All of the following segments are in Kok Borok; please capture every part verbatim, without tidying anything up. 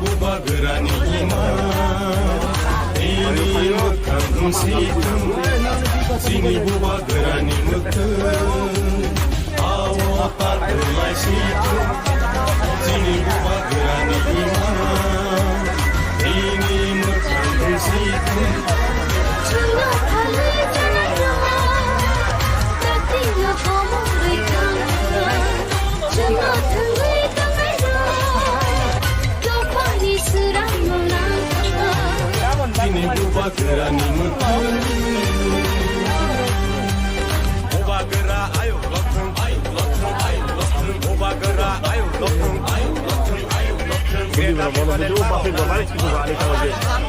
Bubagrani ima, ini mwkhang wngsi thung, chini bubagrani mwkhang, awo patlai si thung, chini bubagrani ima, ini mwkhang wngsi thung. Chwngno thangwi tongnairok, kwthwino komorwi tongnairok, chwngno thangwi tongnairok, dophani swrangno nangkha. Chini bubagrani mwkhang. Bubagra ayuk lothwng, ayuk lothwng, ayuk lothwng. Bubagra ayuk lothwng, ayuk lothwng, ayuk lothwng. Bubagra ayuk lothwng, ayuk lothwng.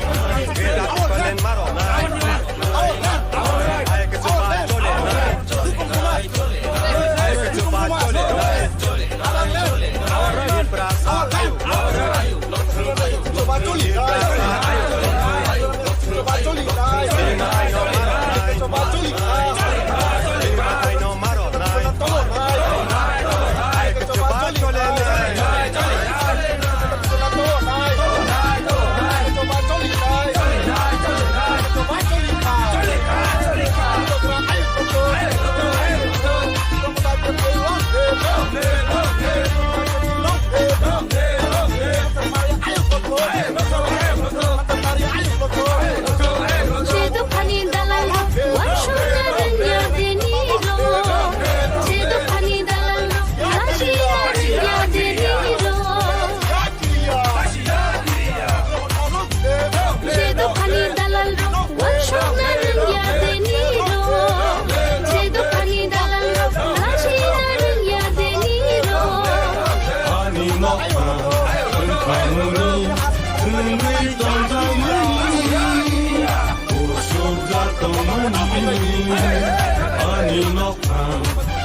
Je dophani dalal rok, uansukna rwngya bini rok. Je dophani dalal rok, lachina rwngya bini rok. Je dophani dalal rok, uansukna rwngya bini rok. Je dophani dalal rok, lachina rwngya bini rok. Ani nokha, wngkha muni, wngwi tongjakmani. Usuk jak tongmani, ani nokha,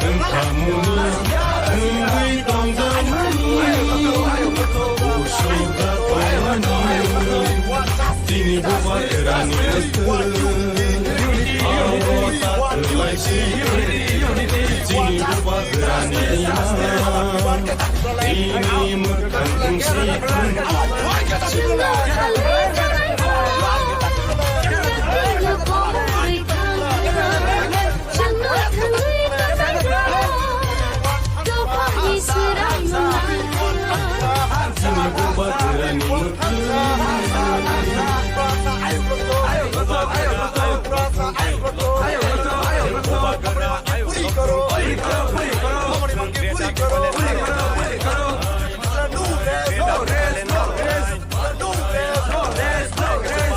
wngkha muni, wngwi tongjakmani. Usuk jak tongmani, chini bubagrani mwkhang. Abo tak lai si, chini bubagrani mwkhang. Ini mwkhang wngsi thung. Chini bubagrani mwkhang.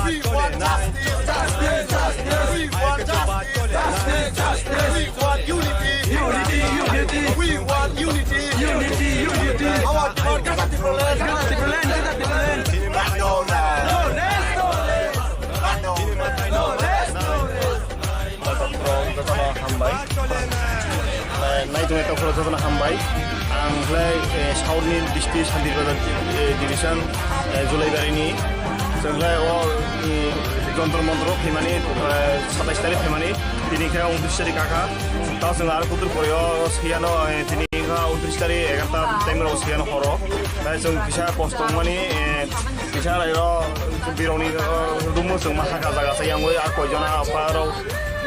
We want justice, justice, justice. We want justice, justice, justice. We want unity, unity, unity. We want unity, unity, unity. Our demand, Greater Tipraland. Greater Tipraland, Greater Tipraland. No rest. No rest, no rest. No rest, no rest. Jotono hambai. Eh, naitongnai tongphuru jotono hambai. Ang khlai, eh, South ni district Santir Bazar, eh, division, eh, Julaibari ni. Chwng khlai o, eh, Jontor Montor o phaimani, eh, satais tarik phaimani. Tini khe ungtris tarik kakha. Tao chwng aro kutur pori o siyano, eh, tini kha ungtris tarik egarta time rok siyano horo. Tai chwng kisa kosto wngmani, eh, kisa rairo birokni, eh, rumo chwng ma hakha jaga sa yangwi ar koijona apa rok.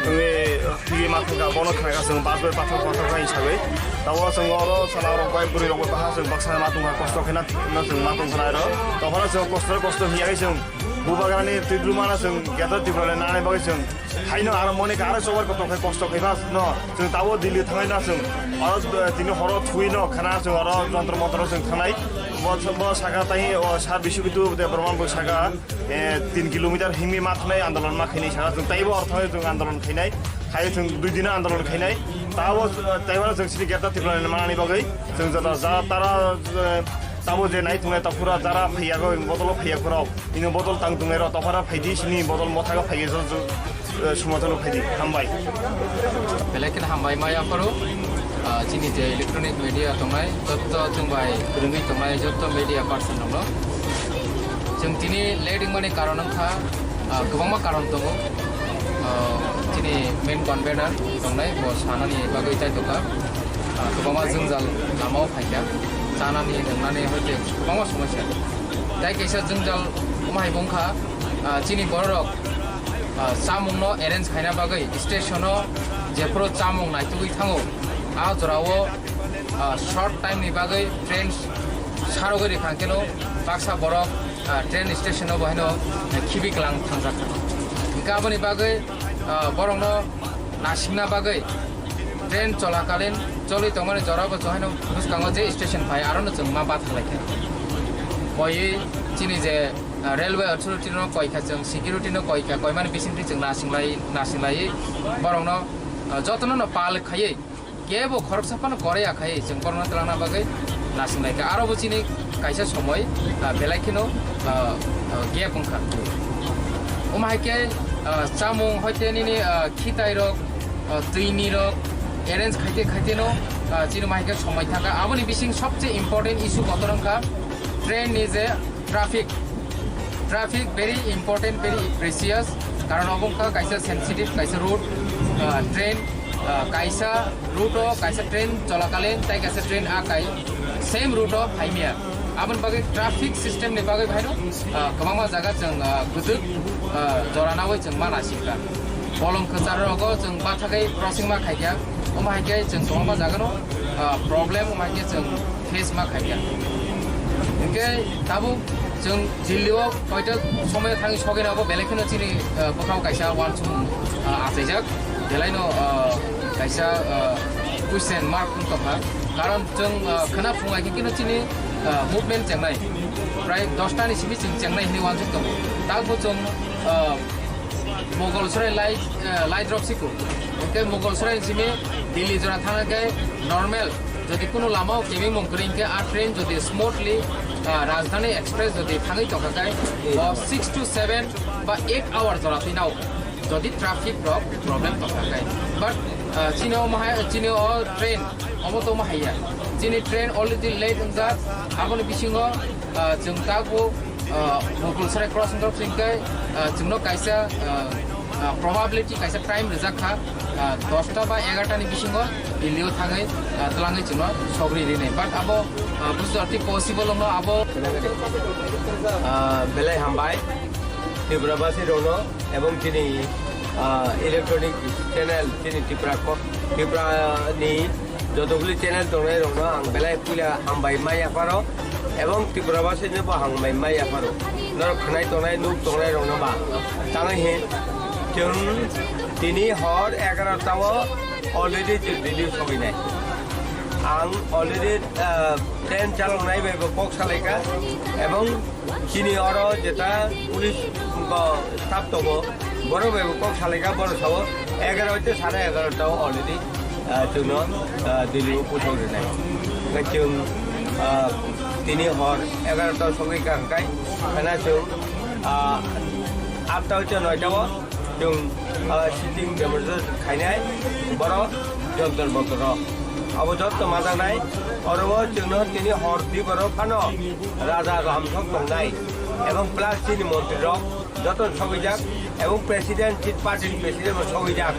Twi, twi ma thangkha, bono thangkha, chwng bus bai pathor pathor kha hinwi sagwi. Tabuk chwng oro chwla rok bai bwrwi rok bai baha chwng baksa ma tongkha, kosto khe na, no chwng ma tongkha na aro. Tophano chwng kosto kosto hiya khe chwng bubagrani twi dulma na chwng Greater Tipraland nani bagwi chwng haino aro moni kha aro chobar kotor khe kosto khe ba no chwng tabuk Delhi thangnai na chwng oro, eh, tini horo thwi no khana chwng oro Jontor Montor chwng thangnai. Bo, bo saka tai o sar Biswajitu Debbarma bo saka. Eh, tin kilometer himwi ma thanai andolon ma khainai saka chwng taibo ortho chwng andolon khainai, khai chwng dui dino andolon khainai. Tabo, eh, taibo chwng sini Greater Tipraland manani bagwi chwng joto ja tara, eh, tabo je nai thungnai ta pura jara phaiyago bodol phaiyago rok. Ino bodol tang thungnai rok tophara phaidi sini bodol mothago phaiya jo, jo, eh, sumatano phaidi. Hambai. Belai kheno hambai maya pharo, ah, chini je electronic media tongnai, joto chwng bai kwrwngwi tongnai, joto media person rokno. Chwng tini late wngmani karon wngkha, ah, kwbangma karon tongo. Ah, chini main convener tongnai, bo sanani bagwi tai tongkha. Ah, kwbangma jwngjal lamao phaikha. Chanani, nwngnani hoite kwbangma somosya. Tai kaisa jwngjal omo hai wngkha, ah, chini bororok, ah, chamungno arrange khaina bagwi station-o jephuru chamung naitugwi thango, a jorao, ah, short time ni bagwi train sarogwi rikha, hwnkhe no baksa borok, ah, train station-o bo haino khibi kwlang thangjak. Hwnkhe aboni bagwi, ah, borokno nasikna bagwi train cholakalin choli tongmani jora bo chwng haino bwskango je station phai, aro no chwng ma bathang lai kha. Koiwi chini je, ah, railway authority no koi kha, chwng security no koi kha, koimani bisingtwi chwng nasinglai, nasinglaiwi borokno, ah, jotono no pal khaiwi kebo khoroksa phano kore ya khai chwng borokno twlangna bagwi nasinglai kha. Aro bo chini kaisa somoi, ah, belai kheno, ah, ah, gap wngkha. Omo hai khe, ah, chamung hoite nini, ah, khitai rok, ah, twini rok arrange khaite khaite no, ah, chini omo hai khe somoi thangkha. Aboni bising sobse important issue kotor wngkha train ni je traffic. Traffic very important, very precious, karon obo wngkha kaisa sensitive kaisa route, ah, train, ah, kaisa route o kaisa train cholakalin tai kaisa train a kai same route o phaimya. Aboni bagwi traffic system ni bagwi bahaino, ah, kwbangma jaga chwng, ah, kwchwk, ah, jora nawi chwng ma nasikha. Bolong kwchar rogo chwng bathagwi crossing ma khaikha, omo hai khe chwng kwbangma jaga no, ah, problem omo hai khe chwng face ma khaikha. Hwnkhe tabuk chwng Delhi o koita somoi thangwi sogwi rw belai kheno chini, ah, bwkhao kaisa uansukmung, ah, achaijak, belai no, ah, kaisa, ah, question mark wng tongkha. Karon chwng, ah, khwna phungai khe kino chini, ah, movement chengnai. Prai dosta ni simi chwng chengnai hinwi uansuk tongo. Tabuk chwng, ah, Mogol Sorai lai, eh, lai drop siku. Hwnkhe Mogol Sorai simi Delhi jora thangna khe normal. Jodi kuno lama o kebeng mung kwrwi hwnkhe a train jodi smoothly, ah, Rajdhani Express jodi thangwi tongkha khe, o six to seven ba eight hour jora twi nao. Jodi traffic rok problem tongkha khe. But, ah, chini o mahai, chini o train, omo to mahaiya. Chini train already late wngjak, aboni bisingo, ah, chwng tabuk, ah, Mukul Sarai crossing drop sing khe, ah, chwngno kaisa, ah, ah, probability kaisa time rijak kha, ah, dosta ba egarta ni bisingo Delhi o thangwi, ah, twlangwi chwngno sogri rinai. But abo, ah, bujor twi possible wngno abo. Ah, belai hambai Tripura basi rokno ebong chini, ah, electronic channel chini Tripura ko-, Tripura ni jotoguli channel tongnai rokno ang belai puila hambai mai yapharo, ebong Tripura basi ni bo hambai mai yapharo. Norok khnai tongnai, nuk tongnai rokno ba. Tangwi hin chwng tini hor egarota o already chwng Delhi sogwi nai. Ang already, ah, train chaloknai bai bo kok salaikha, ebong chini oro jeta police bo staff tongo, borok bai bo kok salaikha, borok sao egarota sare egarota o already, ah, chwngno, ah, Delhi o puthok rinai. Hwnkhe chwng, ah, tini hor egarota sogwi kha hwnkhe, khana chwng, ah, atta hoite noita o chwng, ah, sitting demonstration khainai borok jontor montor o. Abo jotto majaknai, oro o chwngno tini hor di borok phano raja ramsok tongnai, ebong plus chini montri rok joto sogwijak, ebong president, chini party ni president bo sogwijak.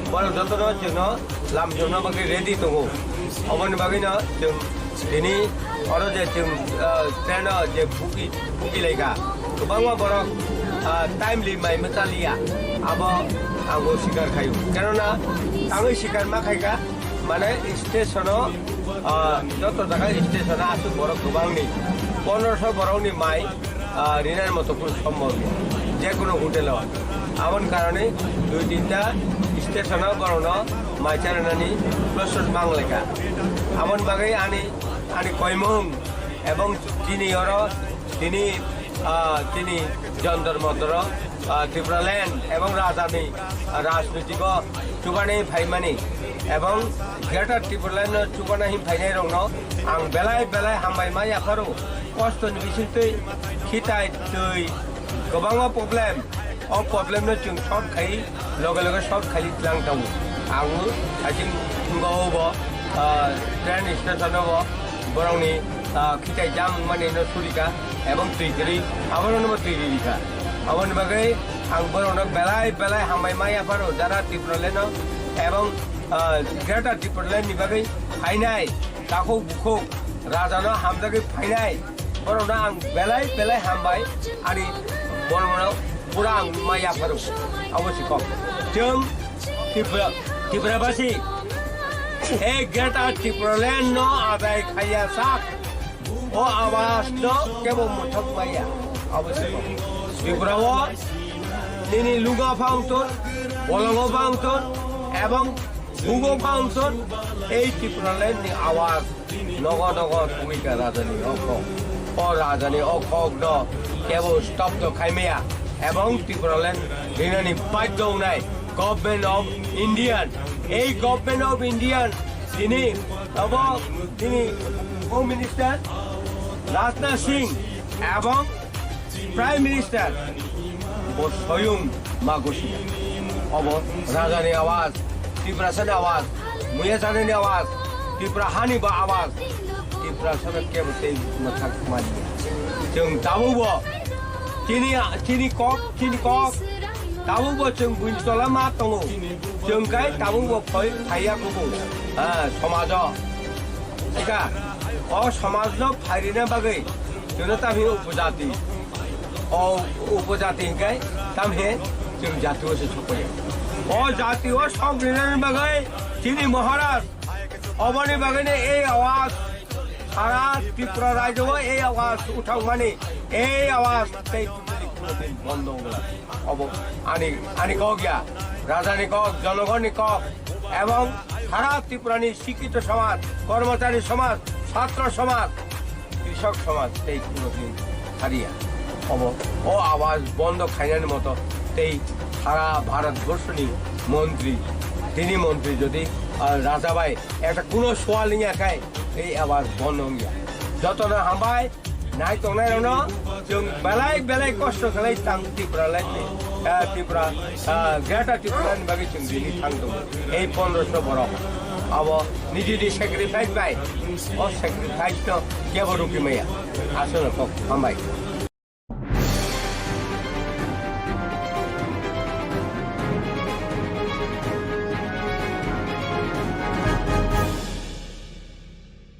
Borok jotono chwngno lamjokna bagwi ready tongo. Oboni bagwino chwng tini oro je chwng, ah, train o je buki, buki laika, kwbangma borok, ah, timely mai mwchaliya, abo ang bo sikar khaio. Kenona tangwi sikar ma khaika, mane station o, ah, joto jaga station o aswk borok kwbangni, pondroso borokni mai, ah, rinani moto kunu sombhob ya, je kunu hotel o. Aboni karone dui tinta station o borokno mai charanani prosot mang lai kha. Aboni bagwi ani, ani koimung ebong chini oro tini, ah, tini Jantar Mantar o, ah, Tipraland ebong rajani, ah, rajnitiko chubani phaimani ebong Greater Tipraland no chubana hin phainai rokno ang belai belai hambai ma yapharo. Kostoni bisingtwi khitai twi kwbangma problem, o problem no chwng solve khai, loge loge solve khai tlang tongo. Ang I think wngkha obo, ah, train station o bo borokni, ah, khitai jam wngmani no surika ebong twi kwrwi abono no bo twi rika. Aboni bagwi ang borokno belai belai hambai ma yapharo jara Tipraland no ebong, ah, Greater Tipraland ni bagwi phainai takhuk bukhuk rajano hamjagwi phainai. Borokno ang belai belai hambai, ani borokno pura ang ma yapharu. Abo si kok. Chwng Tripura, Tripura basi, he Greater Tripura Land no adai khaiya sak. O awas no kebo muthok maya. Abo si kok. Tripura o nini lunga phangton, bolongo phangton, ebong bugo phangton, ei Tripura Land ni awas. Nogo nogo tongwi kha rajani o kok. O rajani o kok no kebo stop to khaimaya. Ebong Tipraland rinani badhyo wngnai Government of Indian. Ei Government of Indian tini abo tini Home Minister Rajnath Singh ebong Prime Minister bo soyung ma gosi. Obo rajani awaz, Tiprasani awaz, muya janani awaz, Tipra hani ba awaz, Tiprasano kebo tei mwthak maliya. Chwng tabukbo chini, chini kok, chini kok, tabukbo chwng buini tola ma tongo. Chwng kai tabukbo phai, phaiya kubu, ah, somajo. Eka, o somajno phairina bagwi chwngno tamhi upojati. O upojati hwnkhe tamhi chwng jatio se sokphaio. O jatio sok rinani bagwi chini Maharaj, oboni bagwino ei awaz sara Tripura rajyo o ei awaz uthangmani, ei awaz tei tubuli kunodin bondo wngla. Obo ani, ani kok ya, rajani kok, jonogonni kok, ebong sara Tripurani sikito somaj, kormochari somaj, chhatro somaj, krisok somaj tei kunodin hariya. Obo o awaz bondo khainani moto tei sara Bharat borshoni montri, tini montri jodi, ah, raja bai ekta kuno swal wngya khai ei awaz bondo wngya. Jotono hambai, nai tongnai rokno chwng belai belai kosto khlai tang Tripura lai, ah, Tripura, ah, Greater Tripura ni bagwi chwng dini thang tongo. Ei pondroso borok abo nijini sacrifice bai, o sacrifice no kebo rukimaya. Aswkno kok hambai.